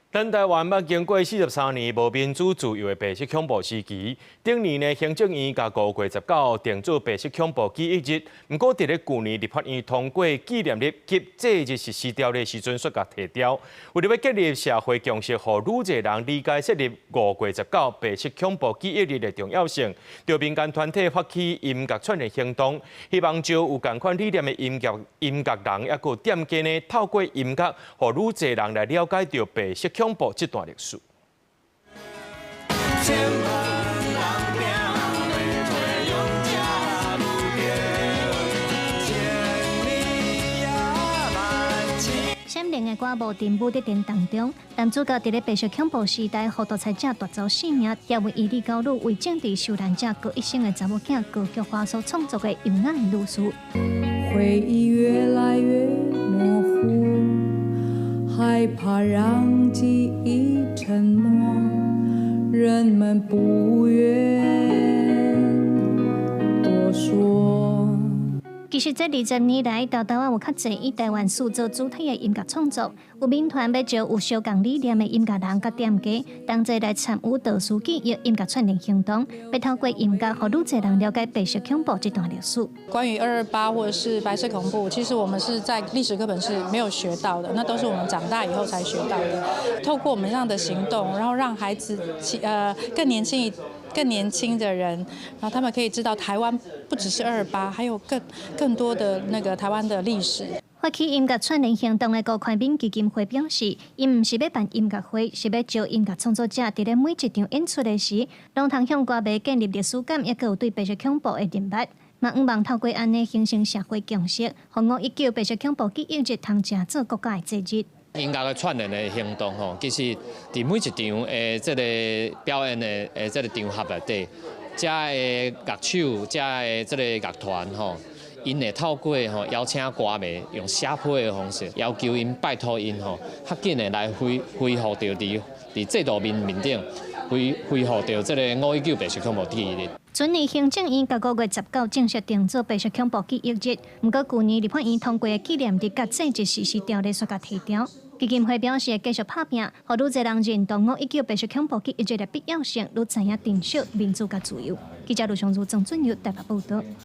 咱台灣捌經過43年無民主自由的白色恐怖時期，頂年呢行政院共5月19定做白色恐怖記憶日。毋過佇咧舊年立法院通過紀念日及祭日實施條例時陣，煞共提調。為著欲建立社會共識，予愈濟人理解設立五月十九白色恐怖記憶日的重要性，著民間團體發起音樂串聯行動，希望招有仝款理念的音樂音樂人，抑閣有店家呢，透過音樂，予愈濟人來了解著白色恐怖這段歷史。千萬人拼袂退勇者無敵，千里也萬千。閃靈的歌舞佇舞德殿當中，男主角佇咧白色恐怖時代，予獨裁者奪走性命，也為伊犁高女為政治受難者過一生的查某囝高菊花所創作的優雅的女士。回憶越來越模糊，害怕讓記憶沉默，人們不願多說。其實這20年來，台灣有較濟以台灣史做主題的音樂創作，有民團欲招有相仝理念的音樂人佮店家，同齊來參與導師記憶音樂串聯行動，欲透過音樂，予愈濟人了解白色恐怖這段歷史。關於228或者是白色恐怖，其實我們是在歷史課本是沒有學到的，那都是我們長大以後才學到的。透過我們這樣的行動，然後讓孩子，更年輕的人，然後他們可以知道台灣不只是二二八，還有更多的那個台灣的歷史。發起音樂串聯行動的高寬敏基金會表示，𪜶毋是欲辦音樂會，是欲招音樂創作者，佇咧每一場演出的時，攏通向歌迷建立歷史感，抑閣有對白色恐怖的認捌。嘛，向望透過按呢形成社會共識，予519白色恐怖記憶日通成做國家的節日。音樂的串聯的行動吼，其實佇每一場的這个表演的這个場合內底，遮的樂手、遮的這个樂團吼，𪜶會透過吼邀請歌迷用寫批的方式，要求𪜶拜託𪜶吼，較緊的來恢復著佇制度面面頂恢復著這个519白色恐怖記憶日。前年行政院共5月19正式定做白色恐怖記憶日，毋過舊年立法院通過的紀念日佮祭日實施條例煞共提調。基金會表示，繼續拍拚，予愈濟人認同五一九白色恐怖記憶日的必要性，愈知影珍惜民主佮自由。記者盧尚如、曾俊佑台北報道。